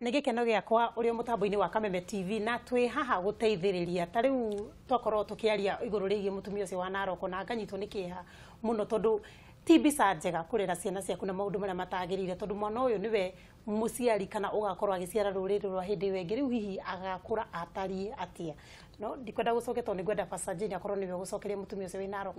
Nĩ gĩkeno gĩakwa ũrĩ mũtambo-inĩ wa Kameme TV na twĩ haha gũteithĩrĩria. Ta rĩu twakorwo tũkĩaria igũrũ rĩgiĩ mũtumia ũcio wa Narok, na nganyitwo nĩ kĩeha mũno, tondũ ti mbica njega kũrera ciana ciaku na maũndũ marĩa matagĩrĩire, tondũ mwana ũyũ nĩwe mũciari kana ũgakorwo agĩciara rũrĩrĩ rwa hĩndĩ ĩyo ĩngĩ. Rĩu hihi agakũra atariĩ atĩa? No ndikwenda gũcokia, tondũ nĩngwenda Pastor Jane akorwo nĩwe ũgũcokeria mũtumia ũcio wĩ Narok,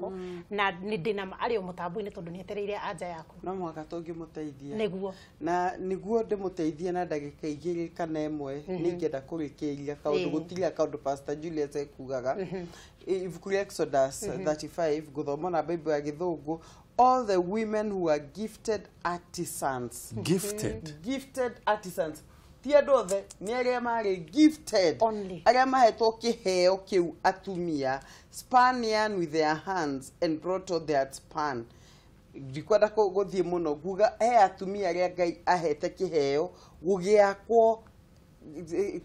na nĩ ndĩna arĩ o mũtambo-inĩ, tondũ nĩ etereire anja yaku. No mũhaka tũngĩmũteithia. Nĩguo. Na nĩguo ndĩmũteithie na ndagĩka 2 kana 1, nĩ ingĩenda kũrĩkĩria kaũndũ. Gũtiria kaũndũ Pastor Julius ekugaga. Ibuku rĩa Exodus 35, ngũthoma na Bible ya Gĩthũngũ: "All the women who are gifted artisans." Gifted. Gifted artisans, ti andũ othe, nĩ arĩa marĩ gifted. Only. Arĩa mahetwo kĩheo kĩu, atumia, spun yarn with their hands and brought out their spun. Ndikwenda gũthiĩ mũno, nguga he atumia arĩa Ngai ahete kĩheo gũgĩakwo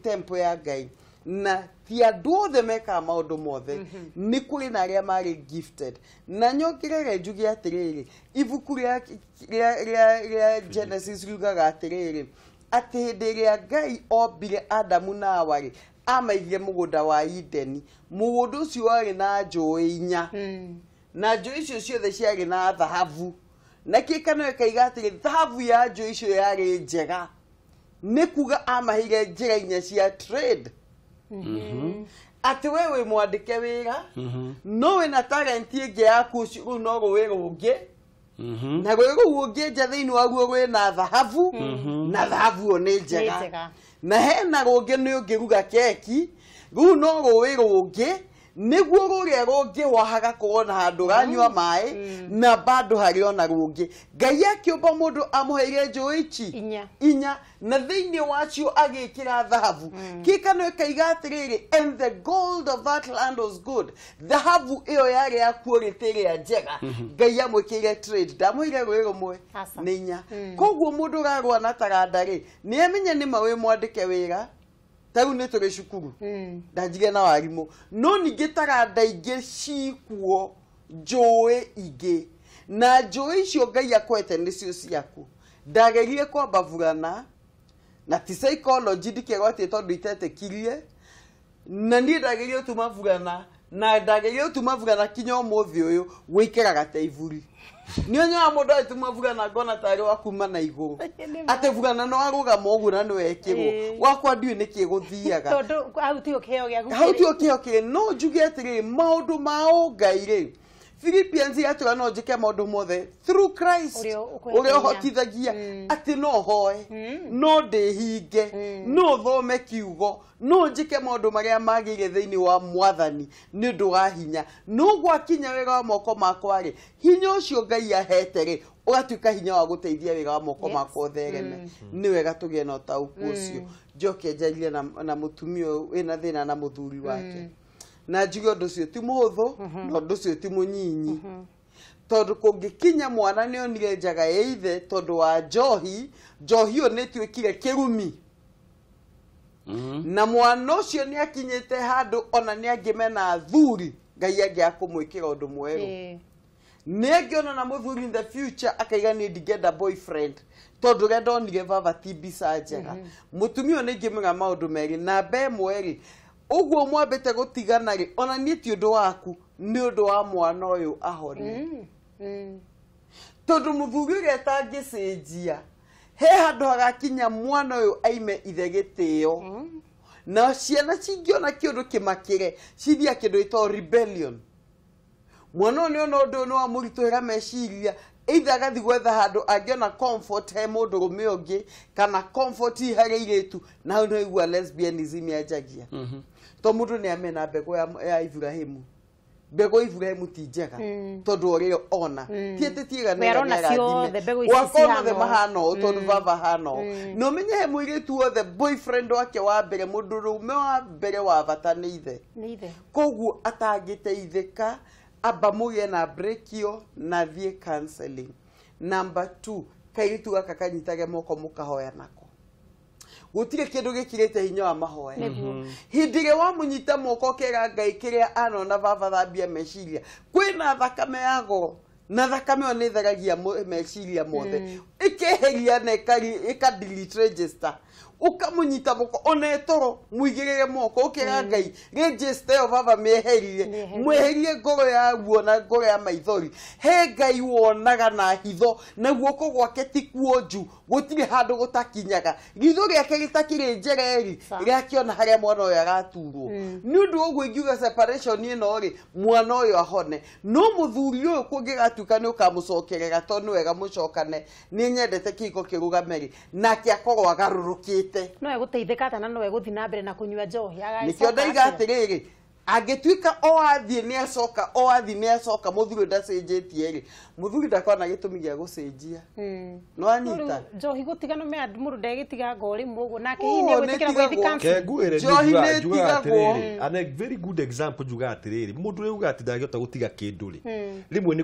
temple ya Ngai, na ti andũ othe mekaga maũndũ mothe, nĩ kũrĩ na arĩa marĩ gifted. Na nyongerere njuge atĩrĩrĩ, ibuku rĩa Genesis riugaga atĩrĩrĩ, atĩ hĩndĩ ĩrĩa Ngai ombire Adamu na Hawa rĩ, amaigire mũgũnda wa Ideni. Mũgũnda ũcio warĩ na njũĩ inya, na njũĩ icio ciothe ciarĩ na thahabu, na kĩkano ĩkaiga atĩrĩ, thahabu ya njũĩ icio yarĩ njega. Nĩ kuga amaheire njĩra inya cia trade, atĩ we wĩ mwandĩke wĩra, no wĩna talent ĩngĩ yaku, ũcio rũu no rũĩ rũngĩ, na rũĩ rũu ũngĩenja thĩinĩ waguo rwĩna thahabu, na thahabu ĩyo nĩ njega. Njega. Na hena rũngĩ nĩ ũngĩruga keki, rũu no rũĩ rũngĩ, nĩguo rũrĩa rũngĩhwa hagakorwo na handũ ranyua maĩ, na bado harĩ ona rũngĩ. Ngai akĩũmba mũndũ amũheire njũĩ ici Inya. inya, na thĩinĩ wacio agĩkĩra thahabu. Kĩkano ĩkaiga atĩrĩrĩ, "And the gold of that land was good." Thahabu ĩyo yarĩ ya quality ĩrĩa njega. Ngai amwĩkĩire trade, ndamũheire rũĩ rũmwe. Aca. Nĩ inya. Koguo mũndũ ũrarũa na taranda rĩ, nĩ amenye nĩ ma wĩ mwandĩke wĩra, ta rĩu nĩ tũrĩ cukuru, ndanjige na warimũ, no ningĩ taranda ingĩ cikuo, njũĩ ingĩ, na njũĩ icio Ngai akwete nĩcio ciaku. Ndagerire kwamba burana na ti psychology, ndikerwo atĩ tondũ itetĩkirie, na niĩ ndagerie gũtuma burana, na ndagerie gũtuma burana kinya ũmũthĩ ũyũ wĩikaraga ta iburi. Nĩ ũnyoga mũndũ agĩtuma burana ngona tarĩ wa kuma na igũrũ, atĩ burana no arũgama ũguo na nĩwekĩrwo. Gwakwa ndiũĩ nĩkĩ gũthiaga. Tondũ hau tiho kĩheo gĩaku hau kĩrĩ. tio kĩo kĩrĩ. No njuge atĩrĩrĩ, maũndũ ma ũngai rĩ, Philippians yatwĩra no njĩke maũndũ mothe through Christ Ũrĩa ũkũhe ũrĩa hinya. ũhotithagia, atĩ no hoe, no ndĩhinge, no thome kiugo, no njĩke maũndũ marĩa magĩrĩire thĩinĩ wa Mwathani nĩ ũndũ wa hinya. No gwakinya wĩra wa moko makwa rĩ, hinya ũcio Ngai ahete rĩ, ũgatuĩka hinya wa gũteithia wĩra wa moko makwa ũthereme. Nĩ wega tũgĩe na ũtaũku ũcio. Njoke njarie na mũtumia ũyũ wĩna thĩna na mũthuri wake, na njuge ũndũ ũcio ti mũhũthũ, na ũndũ ũcio ti mũnyinyi, tondũ kũngĩkinya mwana nĩ onire njaga ya ithe tondũ wa njohi, njohi ĩyo nĩ ĩtuĩkire kĩrumi, na mwana ũcio nĩ akinyĩte handũ ona nĩ angĩmena athuri, Ngai angĩaga kũmwĩkĩra ũndũ mwerũ, nĩ angĩona na mũthuri in the future akaiga, "Niĩ ndingĩenda boyfriend tondũ ũrĩa ndonire baba ti mbica njega." Mũtumia ũyũ nĩ ingĩmwĩra maũndũ merĩ. Namba ĩmwe rĩ, ũguo mwambĩte gũtigana rĩ, ona niĩ ti ũndũ waku, nĩ ũndũ wa mwana ũyũ ahone, tondũ mũthuri ũrĩa atangĩcenjia, he handũ hagakinya mwana ũyũ aime ithe gĩtĩo, na ciana cingĩona kĩũndũ kĩmakĩre cithia kĩndũ gĩtagwo rebellion. Mwana ũyũ nĩona ũndũ ũyũ nĩ wamũritũhĩra meciria, either agathiĩ gwetha handũ angĩona comfort he mũndũrũme ũngĩ, kana comfort harĩ airĩtu, na hau nĩho igua lesbianism yanjagia, to mũndũ nĩ amena mbegũ ya Ibrahimu. Mbegũ ya Ibrahimu ti njega, tondũ ũrĩa ona ti atĩ tiega. We arona ciothe mbegũ ici Wakona othe cihana ũũ. Mahana ũũ tondũ baba hana ũũ. Na ũmenye he mũirĩtu wothe, boyfriend wake wa mbere, mũndũrũme wa mbere wa bata nĩ ithe. Nĩ ithe. Koguo atangĩteithĩka, amba mũgĩe na break ĩyo na thiĩ counseling. Number two, kairĩtu gaka kanyitage moko mũkahoya nako. Gũtirĩ kĩndũ gĩkĩrĩte hinya wa mahoya. Hĩndĩ ĩrĩa wamũnyita moko ũkera Ngai kĩrĩa anona baba thambia meciria, kwĩna thakame ya goro, na thakame ĩyo nĩ ĩtheragia meciria mothe, ĩkeheria na ĩka delete register. Ũkamũnyita moko ona etoro mũigĩrĩre moko ũkĩra Ngai register ĩyo baba mĩeherie Mĩeherie. Mweherie ngoro ya ruo na ngoro ya maithori. He Ngai wonaga na hitho na guoko gwake ti kuonju, gũtirĩ handũ gũtakinyaga, ritho rĩake rĩtakĩrĩ njereri rĩakĩona harĩa mwana ũyũ araturwo. Nĩ ũndũ wa ũguo ingiuga separation ĩno rĩ, mwana ũyũ ahone. No mũthuri ũyũ kũngĩgatuĩka nĩ ũkamũcokerera, tondũ nĩ wega mũcokane, nĩ nyendete kĩhiko kĩrũgame rĩ, nake akorwo agarũrũkĩte. No egũteithĩka atĩa na no egũthiĩ na mbere na kũnyua njohi? Nĩkĩo ndaiga atĩrĩrĩ, angĩtuĩka o athiĩ nĩ acoka, o athiĩ nĩ acoka, mũthuri ndacenjetie rĩ, mũthuri ndakona gĩtũmi gĩa gũcenjia. No anyita Njohi gũtigana me mũndũ ndegĩtiga ngo rĩmwe ũguo nake Oh, hihi nĩ egwĩtĩkĩra nĩ gũgĩthiĩ ĩtigagwo. counseling? Kenguĩre. Njohi nĩ Njugaga ĩtigagwo. atĩrĩrĩ, and a very good example, njugaga atĩrĩrĩ, mũndũ ũrĩa ugaga atĩ ndangĩhota gũtiga kĩndũ rĩ, rĩmwe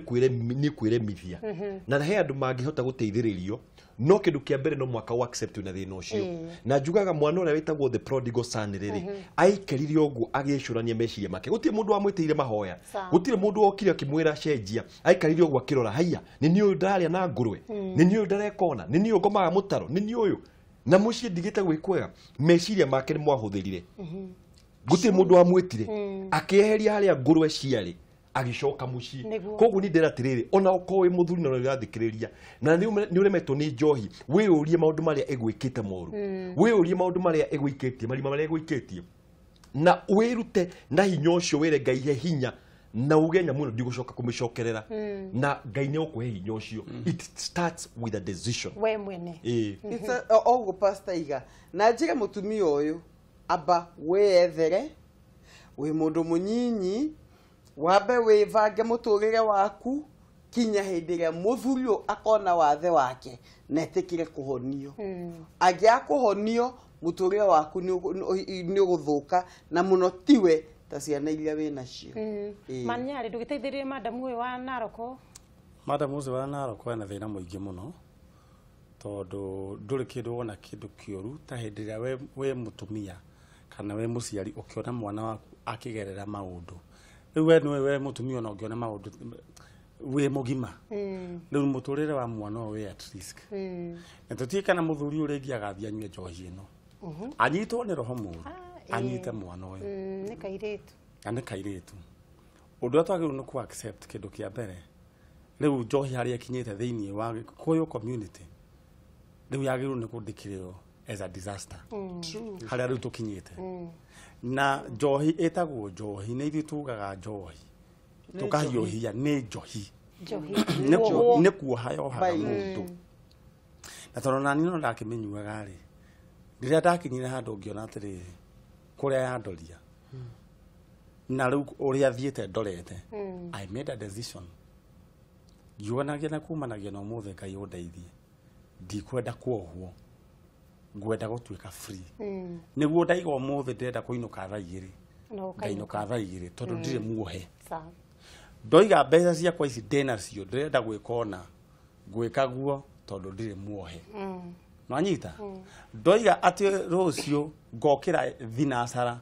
nĩ kwĩremithia, na he andũ mangĩhota gũteithĩrĩrio, no kĩndũ kĩa mbere no mwaka accept wĩna thĩna ũcio. Na njugaga mwana ũrĩa wĩtagwo the prodigal son rĩrĩ, aikarire ũguo agĩcũrania meciria make, gũtirĩ mũndũ wamwĩtĩire mahoya, gũtirĩ mũndũ wokire akĩmwĩra cenjia, aikarire ũguo akĩrora, haiya, nĩ niĩ ũyũ ndĩrarĩa na ngũrwe, nĩ niĩ ũyũ ndareka, nĩ niĩ ũyũ ngomaga mũtaro, nĩ niĩ ũyũ na mũciĩ ndigĩte gwĩ kwega. Meciria make nĩ mwahũthĩrire, gũtirĩ mũndũ wamwĩtire, akĩeheria harĩa ngũrwe ciarĩ, agĩcoka mũciĩ. Koguo niĩ ndĩra atĩrĩrĩ, ona okorwo wĩ mũthuri na ũrathikĩrĩria na nĩ ũremetwo nĩ njohi, wĩyũrie maũndũ marĩa ĩgwĩkĩte moru, wĩyũrie maũndũ marĩa ĩgwĩkĩtie, marima marĩa ĩgwĩkĩtie, na wĩrute na hinya ũcio, wĩre Ngai he hinya na uge nyamũ ĩno ndigũcoka kũmĩcokerera, na Ngai nĩ egũkũhe hinya ũcio. It starts with a decision. We mwene. Ĩĩ. It's oguo pastor iga na njĩre mũtumia ũyũ, amba wĩyethere wĩ mũndũ mũnyinyi, wambe wĩbange mũtũrĩre waku kinya hĩndĩ ĩrĩa mũthuri ũyũ akona wathe wake na etĩkĩre kũhonio. Angĩaga kũhonio, mũtũrĩre waku nĩ ũgũthũka na mũno tiwe ta ciana iria wĩ nacio. Ĩĩ. Manyarĩ, ndũgĩteithĩrĩrie madamu ũyũ wa Naroko. Madam ũcio wa Narok ena thĩna mũingĩ mũno, tondũ ndũrĩ kĩndũ wona kĩndũ kĩũru ta hĩndĩ ĩrĩa we mũtumia kana we mũciari ũkĩona mwana waku akĩgerera maũndũ. Rĩu we nĩwe we mũtumia ona ũngĩona maũndũ wĩ mũgima, rĩu mũtũrĩre wa mwana ũyũ wĩ at risk. Na tũtiĩ kana mũthuri ũyũ rĩngĩ agathiĩ anyue njohi ĩno, anyitwo nĩ roho mũũru, anyite mwana ũyũ. Nĩ kairĩtu. Na nĩ kairĩtu. Ũndũ ũrĩa twagĩrĩirwo nĩ ku accept, kĩndũ kĩa mbere, rĩu njohi harĩa ĩkinyĩte thĩinĩ wa Gĩkũyũ community, rĩu yagĩrĩirwo nĩ kũndĩkĩrĩrwo as a disaster harĩa rĩu tũkinyĩte. Na njohi ĩtagwo njohi, nĩ ithuĩ tugaga njohi tũkahiũhia, nĩ njohi. Njohi. Nĩ kuoha yohaga Bye. mũndũ. Na tondũ nani no ndakĩmĩnyuaga rĩ, rĩrĩa ndakinyire handũ ngĩona atĩrĩrĩ, kũrĩa yandoria na rĩu ũrĩa thiĩte ndorete, I made a decision ngiuganagia na kumanagia na ũmũthĩ, Ngai ũndeithie, ndikwenda kuohwo, ngwenda gũtuĩka free. Nĩguo ndaiga ũmũthĩ ndĩrenda kũinũka thaa 2, No ũkainũka. Ngainũka thaa 2 tondũ ndirĩ muohe. Sawa. Ndoiga mbeca ciakwa ici ndĩnacio, ndĩrenda gwĩka ona ngwĩka guo tondũ ndirĩ muohe. Nwanyita ndoiga atĩ rũciũ ngokĩra thinacara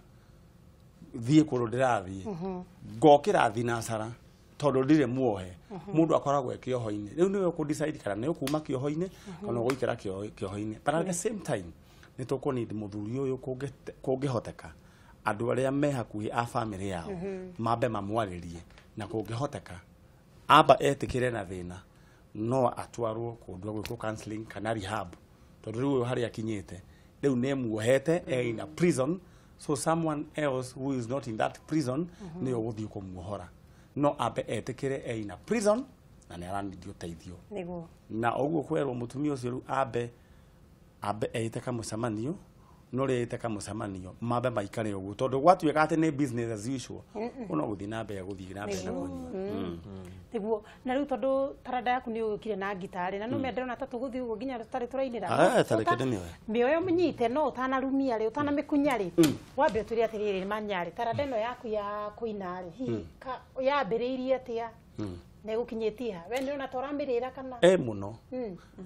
thiĩ kũndũ ndĩrathiĩ, ngokĩra thinacara tondũ ndirĩ muohe. Mũndũ akoragwo e kĩoho-inĩ, rĩu nĩwe ũkũ-decide kana nĩ ũkuma kĩoho-inĩ kana ũgũikara kĩoho-inĩ. But at the same time nĩ tũkũ-need mũthuri ũyũ, kũngĩhoteka andũ arĩa me hakuhĩ a famĩlĩ yao mambe mamwarĩrie, na kũngĩhoteka amba etĩkĩre na thĩna, no atwarwo kũndũ gwĩkwo counseling kana rehab, tondũ rĩu ũyũ harĩa akinyĩte rĩu nĩ muohete, e in a prison, so someone else who is not in that prison nĩwe ũgũthiĩ kũmuohora. No ambe etĩkĩre e in a prison na nĩ aranindi ũteithio. Na ũguo kwerwo mũtumia ũcio rĩu ambe eĩte kamũcemanio, no rĩa ĩte kamũcemanio mambe maikare ũguo, tondũ gwatuĩka atĩ nĩ business as usual, ũno gũthiĩ na mbere, gũthiĩ na mbere na kũnyua. Nĩguo. Na rĩu tondũ taranda yaku nĩ ũgĩũkire na ngitarĩ na no ndĩrona ta tũgũthiĩ ũguo nginya tũtarĩ tũrainĩra. Ah, ta reke ndĩmĩoe. Mĩoyo mũnyite, no ũtanarumia rĩ, ũtanamĩkunya rĩ, wambe ũtwĩre atĩrĩrĩ, manyarĩ, taranda ĩno yaku ya kũina rĩ, hihi yambĩrĩirie atĩa na ĩgũkinyĩtie ha? We nĩ ũrona ta ũramĩrĩra kana? E mũno.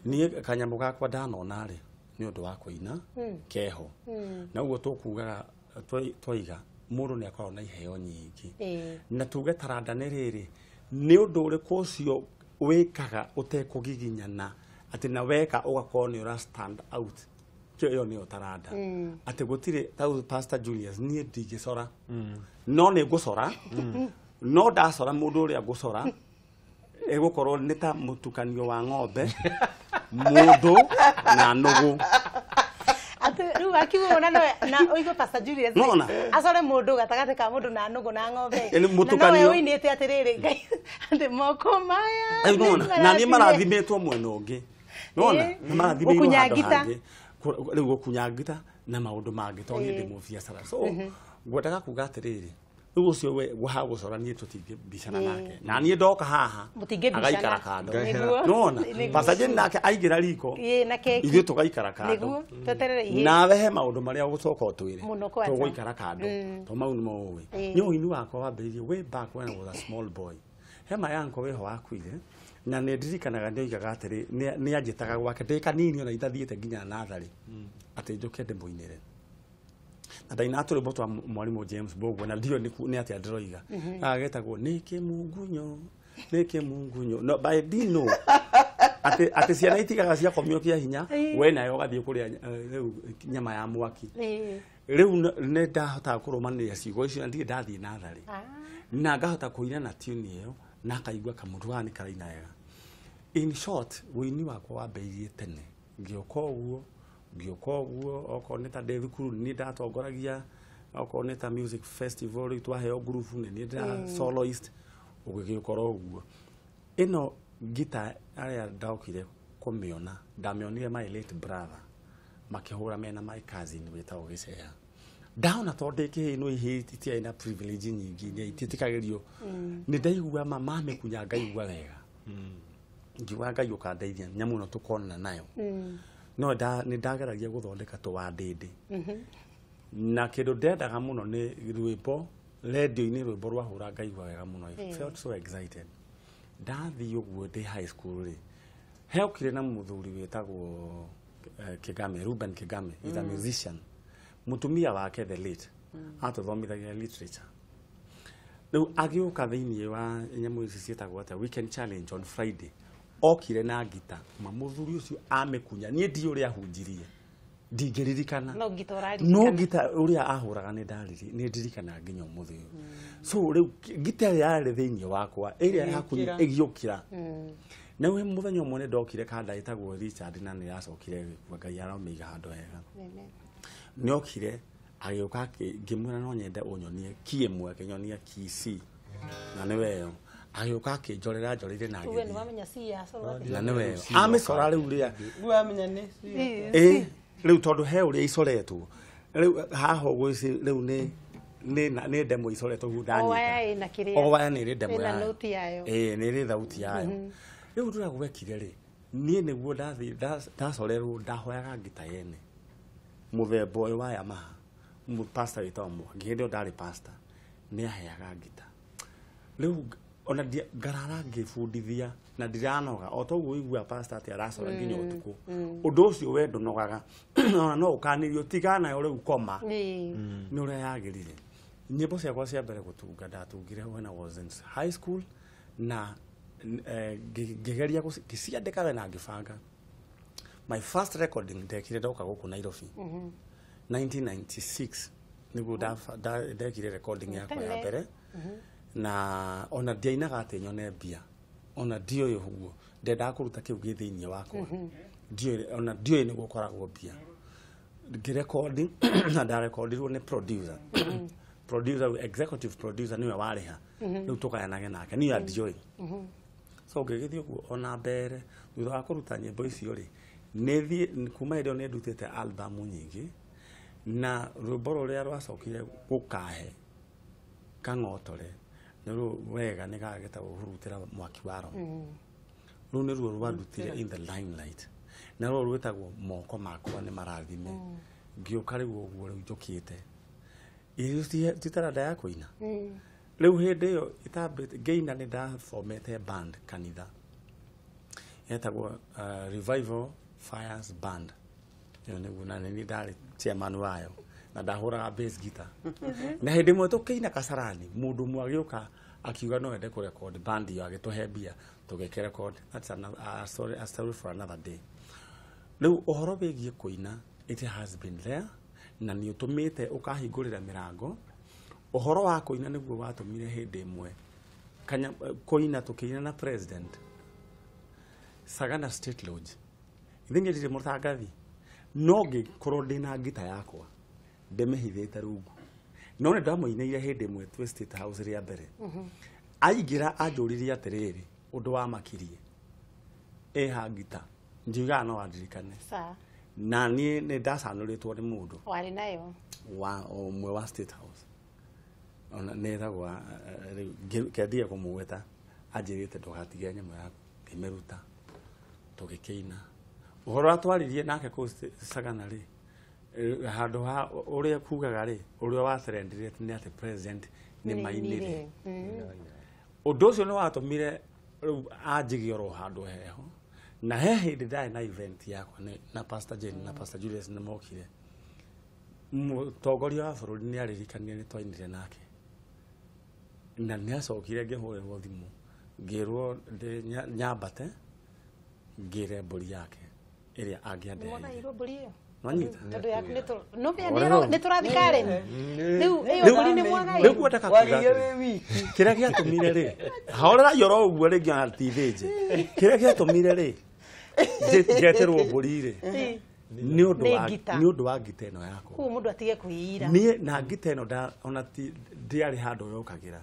Niĩ kanyamũ gakwa ndanona rĩ, nĩ ũndũ wa kũina keho, na ũguo tũkugaga twaiga mũndũ nĩ akoragwo na iheo nyingĩ. Na tuge taranda nĩ rĩrĩ, nĩ ũndũ ũrĩkũ ũcio wĩkaga ũtekũgiginyana atĩ na weka ũgakorwo nĩ ũra stand out. Ĩyo nĩyo taranda atĩ gũtirĩ ta Pastor Julius niĩ ndingĩcora no nĩ ngũcora no ndacora mũndũ ũrĩa ngũcora ĩgũkorwo nĩ ta mũtukanio wa ng'ombe mũndũ na nũgũ. Atĩ rĩu akiuga ona na ũigue Pastor Julius Nona. acore mũndũ gatagatĩ ka mũndũ na nũgũ na ng'ombe. Ĩni Na mũtukanio. nowe ũinĩte atĩrĩrĩ Ngai atĩ moko maya Rĩu nona na niĩ marathimĩtwo mwena ũngĩ nona Ĩĩ. nĩ marathimĩirwo Gũkunya handũ ngita. hangĩ. Rĩu gũkunya ngita na maũndũ mangĩ tondũ niĩ ndĩ mũbiacara so ngwendaga kuga atĩrĩrĩ rĩu ũcio we hagũcora niĩ tũtingĩbicana nake na niĩ ndoka haha Mũtingĩbicana. agaikara kando Nĩguo. nona Nĩguo. Pastor Jane nake aingĩra riko Ĩĩ, na keki. ithuĩ tũgaikara kando Nĩguo tweterere ihĩĩ. nawe he maũndũ marĩa ũgũcoka ũtwĩre Mũno kwanja. tũgũikara kando to mau nĩmo ũĩ Ĩĩ. nĩ ũini wakwa wambĩrĩirie way back when I was a small boy he my uncle wĩho wakuire na nĩ ndirikanaga nĩ oigaga atĩrĩ nĩ anjĩtaga gwake ndĩ kanini ona itathiĩte nginya natharĩ atĩ njũke ndĩmũinĩre na ndainaga tũrwĩmbo twa mwarimũ James Mbũgua na ndiũĩ nĩ atĩa ndĩroiga agetagwo nĩ kĩmungunyo nĩ kĩmungunyo no but I didn't know atĩ ciana itigaga ciakomio kĩa hinya Ĩĩ. we nayo ũgathiĩ kũrĩa rĩu nyama ya mwaki Ĩĩ. rĩu nĩ ndahotaga kũrũmanĩrĩra ciugo icio na ndirĩ ndathiĩ natharĩ Ah. na ngahota kũina na tune ĩyo na akaigua kamũndũ gaga nĩ karaina wega. In short ũini wakwa wambĩrĩirie tene ngĩũka ũguo ngĩũka ũguo okorwo nĩ ta ndĩ thukuru nĩ ndatongoragia okorwo nĩ ta music festival rĩu twaheo ngurubu nĩ niĩ ndĩra soloist ũgĩgĩkorwo ũguo ĩno ngita arĩa ndokire kũmĩona ndamĩonire my late brother makĩhũra mena my cousin wĩtagwo Gĩceha ndahona tondũ ndĩ kĩhĩĩ no ihĩĩ itiarĩ na privilege nyingĩ nĩ itiĩtĩkagĩrio nĩ ndaigua ma mamĩkunya ngaigua wega ngiuga Ngai ũkandeithia nyamũ ĩno tũkonana nayo no nĩ ndageragia gũthondeka tũwandĩndĩ na kĩndũ ndendaga mũno nĩ rwĩmbo rendio-inĩ rwĩmbo rwahũra ngaigua wega mũno I felt so excited ndathiĩ ũguo ndĩ high school rĩ heokire na mũthuri wĩtagwo Kigame Ruben Kigame is a musician mũtumia wake the late atũthomithagia literature rĩu agĩũka thĩinĩ wa nyamũ ici ciĩtagwo atĩa weekend challenge on Friday okire na ngita ma mũthuri ũcio amĩkunya niĩ ndiũ ũrĩa ahunjirie ndingĩririkana No ngita ũraririkana. no ngita ũrĩa ahũraga nĩ ndariri nĩ ndirikanaga nginya ũmũthĩ ũyũ so rĩu ngita ĩrĩa yarĩ thĩinĩ wakwa ĩrĩa yakunya ĩgĩũkĩra na rĩu mũthenya ũmwe nĩ ndokire kanda ĩtagwo Richard na nĩ yacokire ĩgĩkua Ngai aramĩiga handũ hega Amen. nĩ okire agĩũka ngĩmwĩra no nyende ũnyonie ki ĩmwe akĩnyonia ki C na nĩ weyo agĩũka akĩnjorera njoreire na Uwe nĩ agĩthiĩ wamenya C ya coro atĩa? na nĩ weyo amĩcora rĩu rĩa Rĩu wamenya nĩ ĩ rĩu tondũ he ũrĩa icoretwo rĩu haha ũguo ici rĩu nĩ ndemwa icoretwo ũguo O ndanyita waya ĩna kĩrĩa. o waya nĩ ĩrĩ ndemwa Ĩna yayo noti yayo. ĩĩ nĩ ĩrĩ thauti yayo rĩu ũndũ ũrĩa gwekire rĩ niĩ nĩguo ndathiĩ ndacorerwo ndahoyaga ngita yene mũthemba ũyũ wa Yamaha pastor wĩtagwo Mwangi hĩndĩ ĩyo ndarĩ pastor nĩ aheaga ngita rĩu ona ngarara ngĩbundithia na ndiranoga o toguo ũiguaga pastor atĩ aracora nginya ũtukũ ũndũ ũcio we ndũnogaga ona no ũkanĩrio tigana nayo rĩu koma Ĩĩ. nĩ ũrĩa yagĩrire nyĩmbo ciakwa cia mbere gũtunga ndatungire when I was in high school na ngĩgeria ngĩciandĩka we na ngĩbanga my first recording ndekire ndoka gũkũ Nairobi 1996 nĩguo ndekire recording yakwa ya Tene. mbere na ona ndiainaga atĩ nyone mbia ona ndiũĩ ũguo ndendaga kũruta kĩu gĩ thĩinĩ wakwa ndiũĩ ona ndiũĩ nĩ gũkoragwo mbia ngĩrekondi na ndarekondirwo nĩ producer producer executive producer nĩwe warĩha rĩu tũgayanage nake niĩ ndiũĩ so ngĩgĩthiĩ ũguo ona mbere thutha wa kũruta nyĩmbo icio rĩ nĩthiĩ kuma hĩndĩ ĩyo nĩ ndutĩte album nyingĩ na rwĩmbo rũrĩa rwacokire gũkahe kang'otore nĩ rũu wega nĩ gagetagwo hurutĩra mwaki wa roho rũu nĩruo rwandutire in the limelight na ruo rwĩtagwo moko makwa nĩ marathime ngĩũka rĩu ũguo rĩu njũkĩte irio ti taranda ya kũina rĩu hĩndĩ ĩyo itambĩte ngĩina nĩ ndathomete band kanitha yetagwo Revival Fires Band ĩyo nĩguo na nĩ niĩ ndarĩ chairman wayo na ndahũraga bass guitar na hĩndĩ ĩmwe tũkĩina Kasarani mũndũ ũmwe agĩũka akiuga no ende kũrecord band ĩyo agĩtũhe mbia tũgĩkĩrecord. That's another, a story for another day. Rĩu ũhoro wĩgiĩ kũina It has been there na nĩ ũtũmĩte ũkahingũrĩra mĩrango. Ũhoro wa kũina nĩguo watũmire hĩndĩ ĩmwe kanya kũina tũkĩina na president Sagana State Lodge. Ithe niĩ ndirĩ mũtangathi, no ngĩkorwo ndĩna ngita yakwa ndĩmĩhithĩte rungu, no nĩ ndamũinĩire hĩndĩ ĩmwe twĩ State House rĩa mbere. Aingĩra anjũririe atĩrĩrĩ, ũndũ wa makirie ĩha ngita, njiugaga no andirikane. Na niĩ nĩ ndacanũrĩtwo nĩ mũndũ warĩ nayo wa ũmwe wa State House, ona nĩ etagwo rĩu kendige kũmũgweta, anjĩrĩte ndũgatige nyamũ yaku, ngĩmĩruta tũgĩkĩina. Ũhoro atwaririe nake kũu Sagana rĩ, handũ ha ũrĩa kugaga rĩ, ũrĩa watrendire nĩ atĩ president nĩ mainire. Ũndũ ũcio nĩ watũmire rĩu anjige oro handũ heho. Na he hĩndĩ ndarĩ na event yakwa na Pastor Jane na Pastor Julius nĩ mokire. Mũtongoria wa bũrũri nĩ aririkanire nĩ twainire nake, na nĩ acokire ngĩhũrĩrwo thimũ ngĩrwo nyambate ngĩre mbũri yake ĩrĩa angĩandeheire. Mbũri ĩyo Nwanyita? Tondũ yaku nĩ tũrathiĩ Karen. Rĩu ĩyo mbũri nĩ mwagaire. Rĩu ngwendaga kuuga atĩrĩ, kĩrĩa gĩatũmire rĩ, horerai oro ũguo rĩngĩ ona ti thĩnje. Kĩrĩa gĩatũmire rĩ, njetĩrwo mbũri rĩ, nĩ ũndũ wa ngita ĩno yakwa. Koguo mũndũ atige kwĩira. Niĩ na ngita ĩno ona ndiarĩ handũ yokagĩra.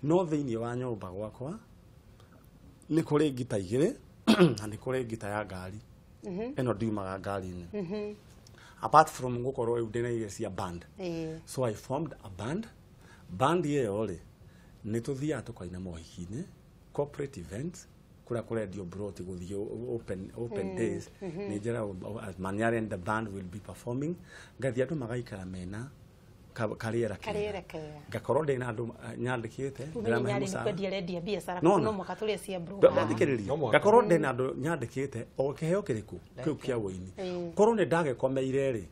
No thĩinĩ wa nyũmba gwakwa nĩ kũrĩ ngita igĩrĩ na nĩ kũrĩ ngita ya ngari. Ĩno ndiumaga ngari-inĩ. Apart from gũkorwo rĩu ndĩna iria cia band. So I formed a band. Band ĩyo rĩ, nĩ tũthiaga tũkaina mohiki-inĩ, corporate events, kũrĩa kũrendio broti gũthiĩ open days. Nĩ njĩra Manyara and the band will be performing. Ngathiĩ andũ magaikara mena karĩera kega. Ngakorwo ndĩna andũ nyandĩkĩte, ndĩramahe mũcara. No mũhaka tũrĩe cia broker. Thikĩrĩria. Ngakorwo ndĩna andũ nyandĩkĩte o kĩheo kĩrĩkũ kĩu kĩa ũini. Korwo nĩ ndagĩkomeire rĩ,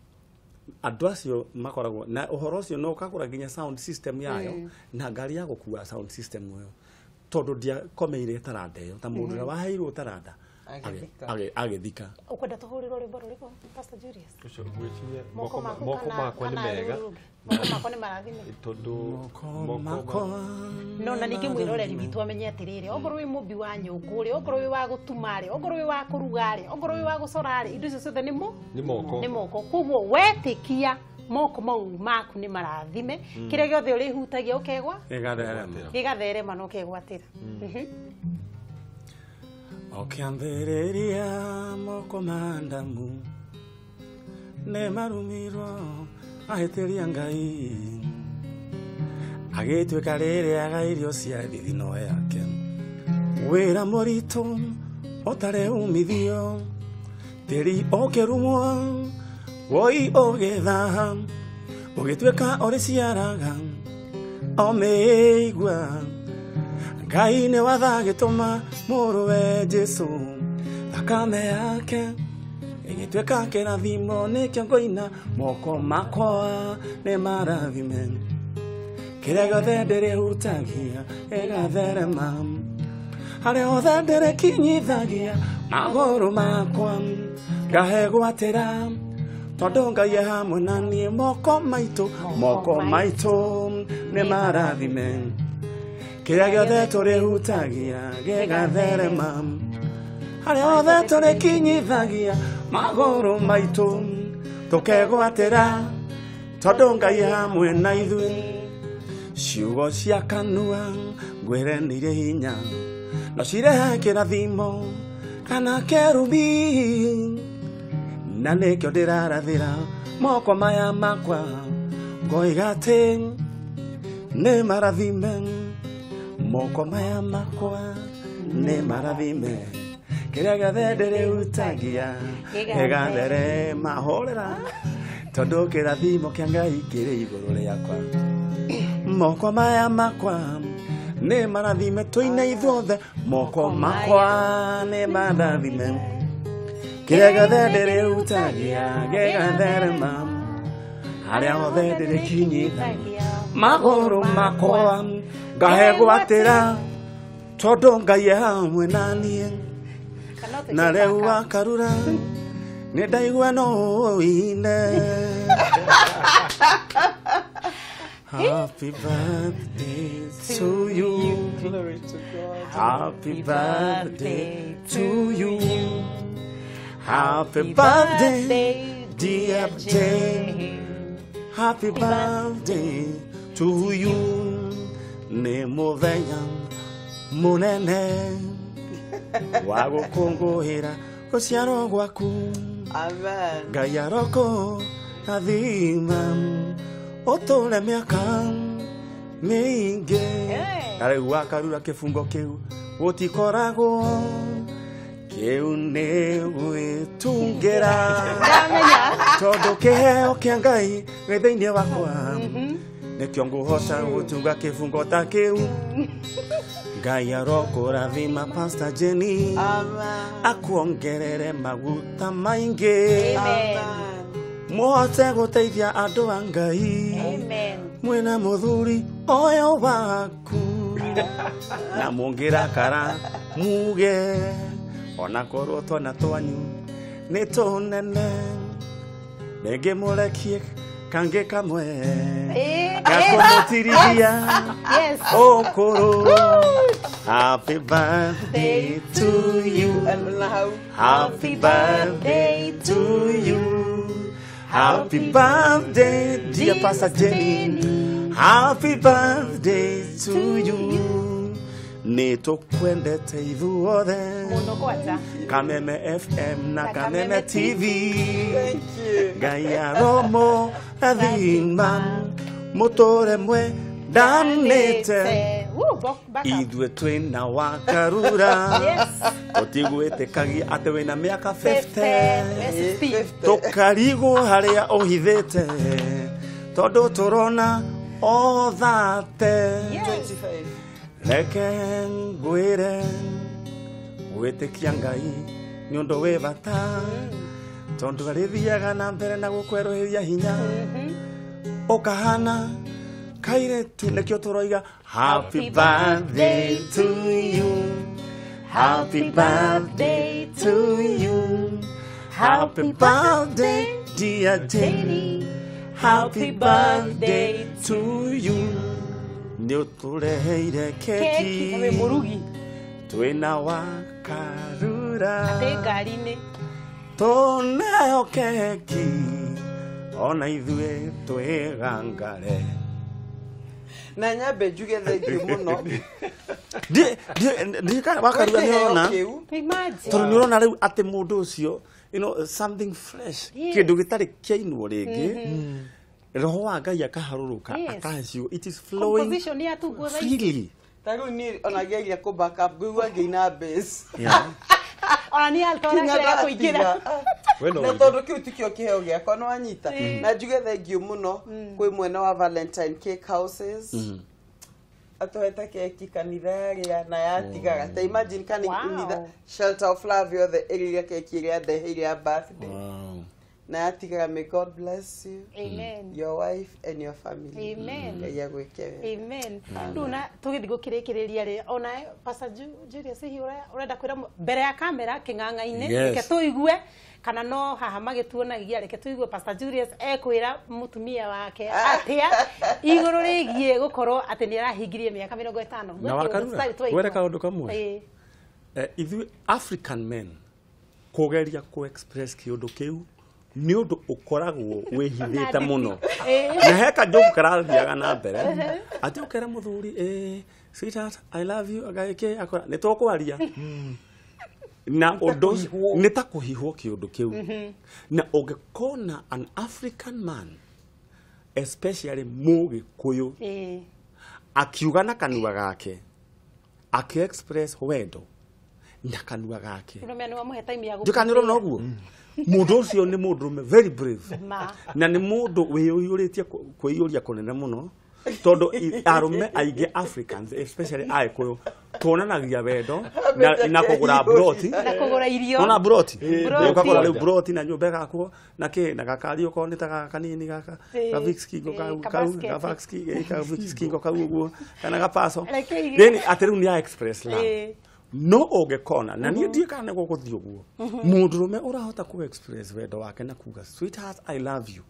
andũ acio makoragwo na ũhoro ũcio no ũkagũra nginya sound system yayo na ngari ya gũkua sound system ĩyo, tondũ ndiakomeire taranda ĩyo ta mũndũ ũrĩa waheirwo taranda agĩthika. Ũkwenda tũhũrĩrwo rwĩmbo rũrĩkũ, Pastor Julius? Ũcio ngwĩciria moko makwa nĩ mega, moko makwa nĩ marathime, tondũ moko makwa. No na ningĩ mwĩroreri witũ amenye atĩrĩrĩ, okorwo wĩ mũmbi wa nyũngũ rĩ, okorwo wĩ wa gũtuma rĩ, okorwo wĩ wa kũruga rĩ, okorwo wĩ wa gũcora rĩ, indo icio ciothe nĩ moko, nĩ moko. Koguo wetĩkia moko mau maku nĩ marathime, kĩrĩa gĩothe ũrĩhutagia ũkegwa gĩgatherema na ũkegwatĩra. Ũkĩambĩrĩria moko ma Adamu nĩ marumirwo ahĩtĩria Ngai, agĩtuĩka rĩrĩaga irio cia thithino yake, wĩra mũritũ ũtarĩ umithio, tĩri ũkĩrumwo woi ũgĩthaha, ũgĩtuĩka ũrĩciaraga o mĩigua. Ngai nĩ watha agĩtũma mũrũwe Jesũ, thakame yake ĩgĩtuĩka kĩrathimo, nĩkĩo ngũina moko makwa nĩ marathime, kĩrĩa gĩothe ndĩrĩhutagia gĩgatherema, harĩa hothe ndĩrĩkinyithagia magũrũ makwa ngahegwatĩra, tondũ Ngai e hamwe na niĩ. Moko maitũ nĩ marathime, kĩrĩa gĩothe tũrĩhutagia gĩgatherema, harĩa hothe tũrĩkinyithagia magũrũ maitũ tũkegwatĩra, tondũ Ngai e hamwe na ithuĩ. Ciugo cia kanua ngwĩre nĩ irĩ hinya, no cirehe kĩrathimo kana kĩrumi, na nĩkĩo ndĩrarathĩra moko maya makwa ngoiga atĩ nĩ marathime, moko maya makwa nĩ marathime, kĩrĩa gĩothe ndĩrĩhutagia gĩgatherema. Horera, tondũ kĩrathimo kĩa Ngai kĩrĩ igũrũ rĩakwa. Moko maya makwa nĩ marathime, tũine ithuothe, moko makwa nĩ marathime, kĩrĩa gĩothe ndĩrĩhutagia gĩgatherema, harĩa hothe ndĩrĩkinyithagia magũrũ makwa ngahegwatĩra, tondũ Ngai e hamwe na niĩ. Na rĩu akarura Nĩ ndaigua no ũine. Happy birthday to you. Glory to God. Happy birthday to you. Happy birthday, dear Jane. Happy birthday to you. Nĩ mũthenya mũnene wa gũkũngũĩra gũciarwo gwaku. Amen. Ngai arokũrathima ũtũũre mĩaka mĩingĩ. Na rĩu wakarura kĩbungo kĩu gũtikoragwo kĩu nĩ gwĩtungĩra tondũ kĩheo kĩa Ngai gĩ thĩinĩ wakwa nĩkĩo ngũhota gũtunga kĩbungo ta kĩu. Ngai arokũrathima Pastor Jenny. Amen. Akuongerere maguta maingĩ. Amen. Mũhote gũteithia andũ a Ngai. Amen. Mwĩna mũthuri ũyũ waku na mũngĩrakara muge ona korwo twana twanyu nĩ tũnene rĩngĩ mũrekie kangĩ kamwe gakũmũtirithia Yes. ũkũrũ. Happy birthday to you. And now, Happy birthday to you. Happy birthday, dear Pastor Jenny. Happy birthday to you. Nĩ tũkwendete ithuothe. Mũno kwanja. Kameme FM na Na Kameme Kameme TV. thank you. Ngai aromũrathima mũtũre mwendanĩte. Woo, back up. Ithuĩ twĩna wakarura. Yes. Tũtigwĩtĩkagia atĩ wĩna mĩaka 50. 50. Tũkarigwo harĩa ũhithĩte tondũ tũrona o thate. Yes. 25. Reke ngwĩre gwĩtĩkia Ngai nĩ ũndũ wĩ bata tondũ arĩthiaga na mbere na gũkwerũhĩria hinya ũkahana kairĩtu. Nĩkĩo tũroiga happy birthday to you. Happy birthday to you. Happy birthday, dear Jenny. Happy birthday to you. Nĩ ũtũreheire Keki. Na wĩ keki mũrugi. twĩna wa karura Atĩ ngari-inĩ. tũneo keki ona ithuĩ twĩgangare. Na nyambe njuge thank you mũno. Wakarura nĩ ũrona Kĩu. Imagine. tondũ nĩ ũrona rĩu atĩ mũndũ ũcio you know, something fresh Yes. kĩndũ gĩtarĩ kĩainwo rĩngĩ roho wa Ngai akaharũrũka Yes. akahe ciugo. It is flowing Composition ya tunguo thaa ici. freely. Ta rĩu niĩ ona ngeria kũ back up ngũigua ngĩina bass. Yeah. Ona nĩ alto Nginya arakĩrega kũingĩra. ndatiga. We no Na ũige. tondũ kĩu tikĩo kĩheo gĩakwa nĩ wanyita. Na njuge thank you mũno kwĩ mwena wa Valentine Cake Houses. Atũhete keki kanitha yarĩa na yatigaga. Ta imagine kanitha Wow. Shelter of Love yothe ĩrĩire keki ĩrĩa ndeheire ya birthday. Wow. Na yatigaga may God bless you. Amen. Your wife and your family. Amen. Ngai agwĩke wega. Amen. Rĩu na tũgĩthiĩ gũkĩrĩkĩrĩria rĩ ona Pastor Julius hihi ũrenda kwĩra mbere ya kamera kĩng'ang'a-inĩ Yes. reke tũigue kana no haha magĩtuonagia reke tũigue Pastor Julius ekwĩra mũtumia wake atĩa igũrũ rĩgiĩ gũkorwo atĩ nĩ arahingirie mĩaka 50. Na wakarura, Tũtarĩ twaigua. ngwĩre kaũndũ kamwe. Ĩĩ. Ithuĩ African men kũgeria kũ express kĩũndũ kĩu nĩ ũndũ ũkoragwo wĩhithĩte mũno. Ĩĩ. Na he kajoke karathiaga na mbere atĩ ũkera mũthuri sweetheart I love you agaĩkĩ akora nĩ tũkwaria na ũndũ nĩ ta kũhihwo kĩũndũ kĩu. Na ũngĩkona an African man especially mũgĩkũyũ Ĩĩ. akiuga na kanua gake akĩ express wendo na kanua gake Ũrũme nĩ wamũhe time ya njuka nĩ ũrona ũguo mũndũ ũcio nĩ mũndũrũme very brave Ma. na nĩ mũndũ wĩyũrĩtie kwĩiyũria kũnene mũno tondũ arũme aingĩ Africans especially Agĩkũyũ tuonanagia wendo na kũgũra broti Na kũgũra irio. Nona broti Broti. ũkagũra rĩu broti na nyũmba ĩgakwo na kĩ na gakari okorwo nĩ ta gaka kanini gaka Ĩĩ, ga Vicks kingo ĩĩ, kau ka kau basket. ga Vicks kingo kau ũguo kana gapaco Reke then atĩ rĩu nĩ ya express love Ĩĩ. No ũngĩkona na niĩ ndiĩ kana nĩguo gũthiĩ ũguo. Mũndũrũme ũrahota ku express wendo wake na kuga sweetheart I love you.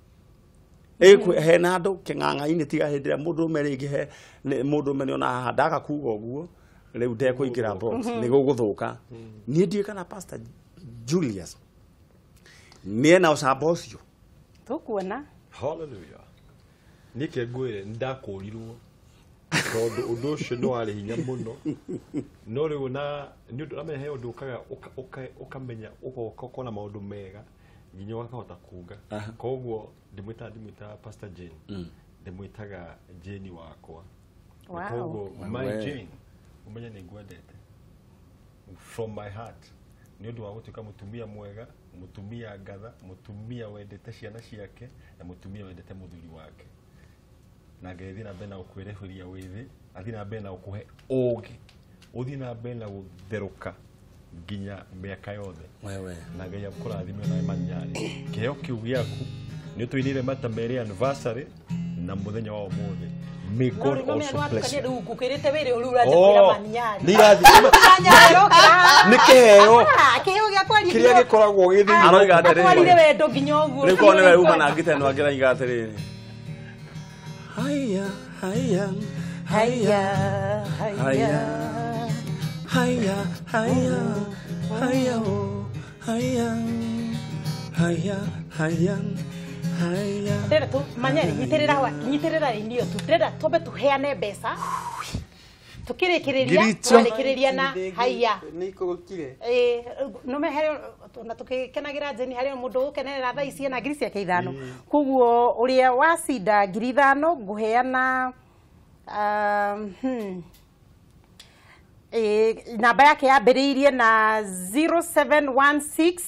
Ĩkwe hena andũ kĩng'ang'a-inĩ tiga hĩndĩ ĩrĩa mũndũrũme rĩngĩ he mũndũrũme nĩona haha ndaga kuga ũguo rĩu ndekũingĩra box nĩ gũgũthũka. Niĩ ndiĩ kana Pastor Julius nĩ ena ũcamba ũcio. Tũkuona. Hallelujah. Nĩkĩ ngwĩre ndakũrirwo tondũ ũndũ ũcio nĩ warĩ hinya mũno no rĩu na nĩ ũndũ amenya he ũndũ ũkaga ũkamenya ũgoka ũkona maũndũ mega nginya ũkahota kuga. Koguo ndimwĩtaga Pastor Jane, ndimwĩtaga Jane wakwa. Koguo my Jane ũmenye nĩ ngwendete from my heart nĩ ũndũ wa gũtuĩka mũtumia mwega, mũtumia ngatha, mũtumia wendete ciana ciake na mũtumia wendete mũthuri wake. Na Ngai thiĩ na mbere na gũkwĩrehũria wĩthĩ, athiĩ na mbere na gũkũhe ũũgĩ, ũthiĩ na mbere na gũtherũka nginya mĩaka yothe. Na Ngai akũrathime na manyarĩ. Kĩheo kĩu gĩaku nĩ ũtũinĩire mata merĩ anniversary na mũthenya wa ũmũthĩ. May God also bless you. Nĩ kĩheo kĩrĩa gĩkoragwo gĩ thĩinĩ. Aroiga atĩrĩrĩ, rĩu korwo nĩwe uma na ngita ĩno angĩraiga atĩrĩrĩ, haya haya haya haya haya haya haya haya haya haya haya. Ndĩrenda tu manyari nyitĩrĩra inio tu ndĩrenda twambe tũheane mbeca tukĩrĩkĩrĩria twarĩkĩrĩria na haya nĩ ikũrũkire. Nũme harĩ na tũkĩkenagĩra Jane harĩ mũndũ ũgũkenerera thaa ici ena ngiri ciake 5. Koguo ũrĩa wacinda ngiri 5 ngũheana namba yake yambĩrĩirie na 0716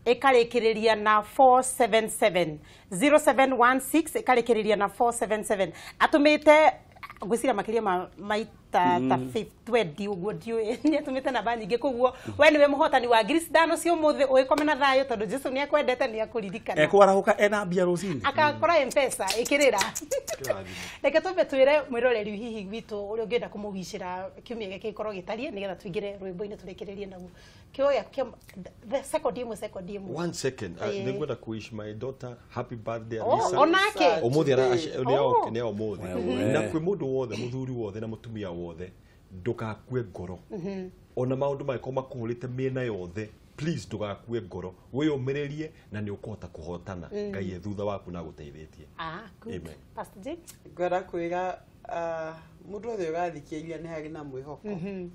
ĩkarĩkĩrĩria na 477. 0716 ĩkarĩkĩrĩria na 477. Atũmĩte ngwĩciria makĩria ma maita ta 20 ũguo ndiũĩ nĩ atũmĩte namba nyingĩ. Koguo we nĩwe mũhotani wa ngiri 5 cia ũmũthĩ, ũgĩkome na thayũ tondũ Jesũ nĩ akwendete nĩ akũririkana. Ekwarahũka ena mbia rũcinĩ akakora M-Pesa ĩkĩrĩra. Reke twambe twĩre mwĩroreri hihi witũ ũrĩa ũngĩenda kũmũgicĩra kiumia gĩkĩ gĩkorwo gĩtariĩ nĩgetha tũingĩre rwĩmbo-inĩ tũrĩkĩrĩrie naguo. Kĩoya second ĩmwe second ĩmwe. 1 second. Nĩngwenda kũ wish my daughter happy birthday Alisa. Onake ũmũthĩ nĩ ũmũthĩ. Na kwĩ mũndũ wothe mũthuri wothe na mũtumia wothe ndũgakue ngoro. Ona maũndũ mangĩkorwo makũhũrĩte mĩena yothe, please ndũgakue ngoro, wĩyũmĩrĩrie na nĩ ũkũhota kũhotana. Ngai e thutha waku na agũteithĩtie. Amen. Pastor Jane, ngwenda kwĩra mũndũ wothe ũrathikĩrĩria nĩ harĩ na mwĩhoko.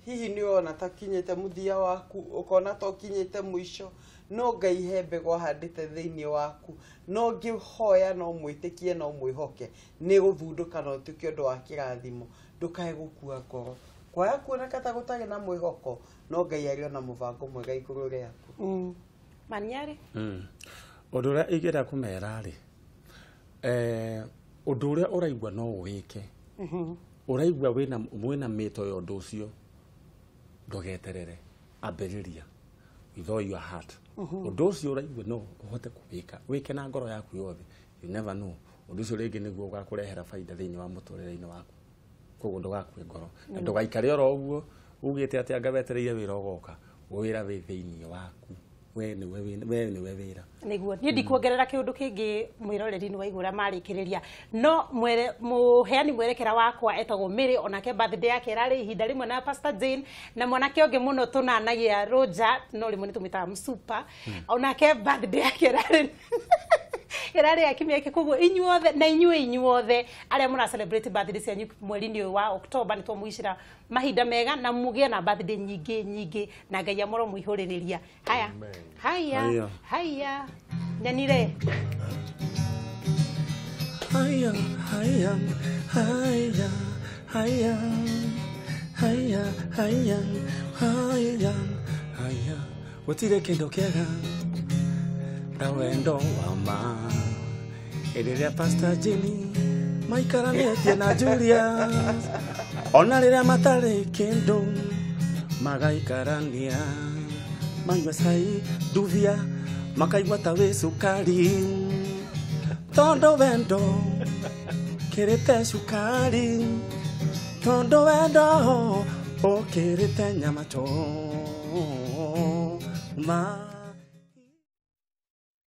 Hihi nĩ wona ta kinyĩte mũthia waku, ũkona ta ũkinyĩte mũico, no Ngai he mbegũ ahandĩte thĩinĩ waku, no ngĩhoya no mwĩtĩkie no mwĩhoke nĩ gũthundũka na ũtuĩke ũndũ wa kĩrathimo. Ndũkae gũkua ngoro kwaga kuoneka ta gũtarĩ na mwĩhoko, no Ngai arĩ ona mũbango mwega igũrũ rĩaku. Manyarĩ ũndũ ũrĩa ingĩenda kũmera rĩ, ũndũ ũrĩa ũraigua no ũwĩke, ũraigua wĩna mĩto ya ũndũ ũcio, ndũgeterere, ambĩrĩria with all your heart. Ũndũ ũcio ũraigua no ũhote kũwĩka, wĩke na ngoro yaku yothe. You never know, ũndũ ũcio rĩngĩ nĩguo ũgakũrehera baida thĩinĩ wa mũtũrĩre-inĩ waku. Koguo ndũgakue ngoro na ndũgaikare oro ũguo ugĩte atĩ anga wetereire wĩra ũgoka. Wĩra wĩ thĩinĩ waku, we nĩwe wĩra. Nĩguo niĩ ndikuongerera kĩũndũ kĩngĩ mwĩroreri nĩ waigua ũrĩa marĩkĩrĩria. No mũheani mwerekera wakwa etagwo Mary, onake birthday yake ĩrarĩ ihinda rĩmwe na Pastor Jane na mwanake ũngĩ mũno tũnanagia Roger, no rĩmwe nĩ tũmwĩtaga Msupa, onake birthday yake ĩrarĩ ĩrarĩ ya kiumia gĩkĩ. Koguo inyuothe na inyuĩ inyuothe arĩa mũra celebrate birthday cianyu mweri-inĩ ũyũ wa October, nĩ twamũicĩra mahinda mega na mũgĩe na birthday nyingĩ nyingĩ na Ngai amũro mũihũrĩrĩria. Haya haya haya nyanire haya haya haya haya haya haya haya haya gũtirĩ kĩndũ kĩega ta wendo wa ma. Ĩrĩrĩa Pastor Jane maikaranĩtie na Julius, ona rĩrĩa matarĩ kĩndũ magaikarania, manyua cai nduvia makaigua ta wĩ cukari, tondũ wendo kĩrĩte cukari, tondũ wendo Ũkĩrĩte nyama choma.